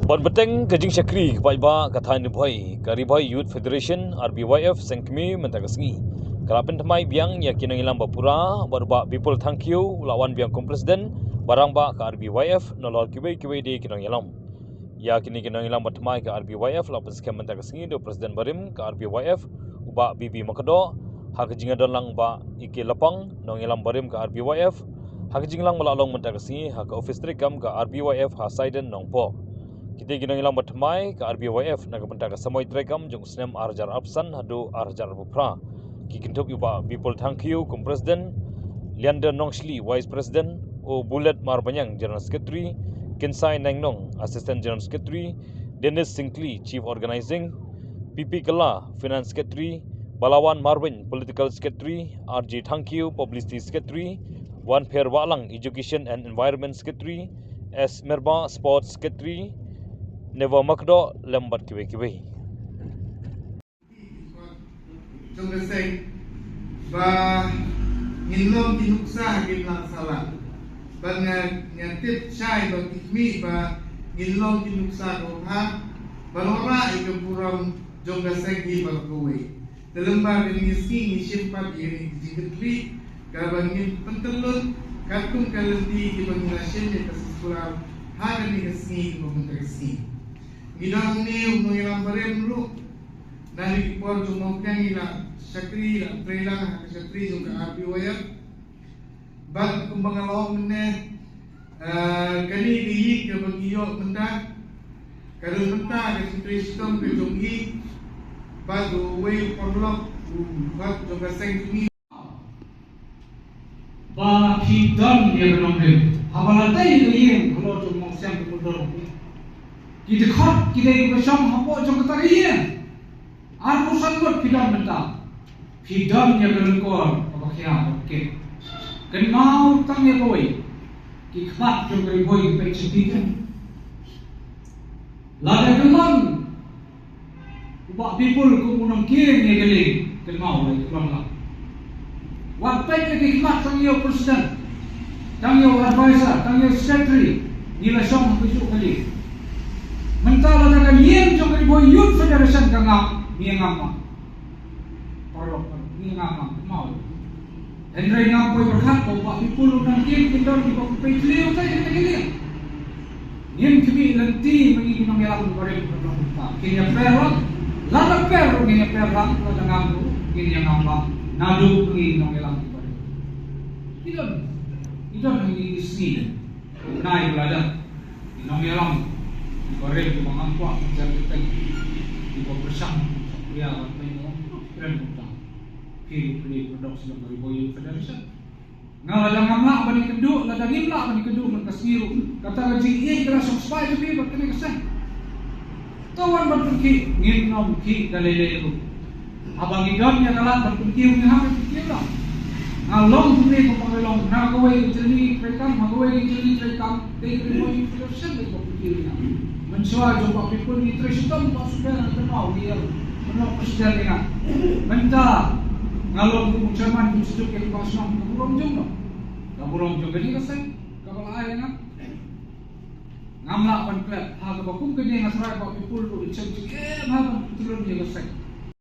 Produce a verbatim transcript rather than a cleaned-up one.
Bad bteng ka jingshakri ka paidbah ka thaiñ Ri Bhoi, ka Ri Bhoi Youth Federation, R B Y F, seng kmie mynta ka sngi ka la pynthymmai biang ïa ki nongïalam ba pura bad u Bah Bipul Thangkhiew u la wan biang kum president ba rangbah ka R B Y F, nalor kiwei kiwei de ki nongïalam. Ïa kine ki nongïalam ba thymmai ka R B Y F la pynskhem mynta ka sngi da u president barim ka R B Y F, u Bah B B Makdoh, ha ka jingdon lang u Bah Ike Lapang, nongïalam barim ka R B Y F, ha ka jinglang ba la long mynta ka sngi ha ka ophis treikam ka R B Y F ha Saiden, Nongpoh. Kite ki nongïalam ba thymmai ka R B Y F na ka bynta ka samoi treikam jong u snem ar hajar arphew san haduh ar hajar arphew phra ki kynthup ïa u Bah Bipul Thangkhiew kum president, Leander Nongshli, vice president, u Bullet Marbaniang, general secretary, Kinsai Naingnong, assistant general secretary, Dennis Syngkli, chief organizing, P P Kylla, finance secretary, Balawan Marwein, political secretary, R J Thangkhiew, publicity secretary, Wanpher Wahlang, education and environment secretary, S Merbah, sports secretary, Neva Makdoh, lem bad kiwei kiwei. Jong ka seng ba ngin long ki nuksa ha ki imlang sahlang. Ba nga, nga tip shai ba ki khmih ba ngin long ki nuksa kaba bha, ba wanrah ïa ka burom jong ka seng hi baroh kawei. Te lyngba kane ka sngi ngi shim pat ïa kane ka jingkitkhlieh kaba ngin pyntyllun katkum ka lynti kaba ngi la shim ïa ka soskular ha kane ka sngi kaba mynta ka sngi. Ngi don hangne u nongïalam barim ruh. Na ki por jong u Mawphniang ngi la shakri, la trei lang ha ka shakri jong ka R B Y F. Bad kumba nga la ong mynne, eh, kane ka ïing kaba ngi ïoh mynta ka don mynta ka jingtrei shitom ka jong ngi bad uwei u paralok u khot jong ka seng jong ngi. Ba phi don ïa ka nongrim. Haba la dei ka ïing halor jong u Mawsiang ka Mawdor. Ki dkhot ki dei kiba shong hapoh jong kata ka ïing. Arphew san ngut phi don mynta. Phi don ïa ka lyngkor kaba khia bad kit. Kynmaw tang ïa kawei. Ki khmat jong ka Ri Bhoi ki peit sha phi. Lada ka long u Bah Bipul kum u nongkiew ïa ka lieng, kynmaw la ïa ka long la. Wat peit ïa ki khmat tang ïa u president, tang ïa u advisor, tang ïa u secretary, ngi la shong ha kajuh ka lieng. Mynta lada ka lieng jong ka Ri Bhoi Youth Federation ka ngam, ngi ngam ma. Paralok, ngi ngam ma, kynmaw. Hynrei ngam poi pyrkhat ba u Bah Bipul u nongkiew kin don kiba peit thliew te ïa kane ka lieng. Ngin khmih lynti ma ngi ki nongïalam barim ba long mynta. Kin ïa per lang, lada per ruh ngin ïa per lang, lada ngam ruh ngin ïa ngam lang. Naduh ma ngi ki nongïalam barim. Ki don, ki don ha ngi ki sngi. Nai ba lada ki nongïalam barim kiba ngam kwah ban jan kyrteng, kiba pyrshang ban ïa ban pynlong kren kumta. Phi ruh phi dei product jong ka Ri Bhoi Youth Federation. Nga lada ngam lah ban ïakynduh, lada ngim lah ban ïakynduh man ka sngi ruh, kata ka jingïeit ka la shong spah ïa phi bad kane ka seng. To wan ban pynkhih, ngin ym khih da lei lei ruh. Haba ngi don ïa ka lad ban pynkiew, ngi hap ban pynkiew lah. Nga long kumne kumba nga long, na kawei ka jylli treikam, na kawei ka jylli treikam, dei ka Ri Bhoi Youth Federation dei ba pynkiew ïa nga. Mynshuwa jong Bah Bipul ngi trei shitom, Bah Suber, nga kynmaw ngi ïa, mynno president ïa nga. Mynta nga long kum u chairman jong sdang ka Bah Shnong, ka burom jong no. Ka burom jong kane ka seng kaba la ai ïa nga. Ngam lah ban klet ha kaba kum kane, nga tharai Bah Bipul ruh u shem jingeh ha ban pyntreikam ïa ka seng.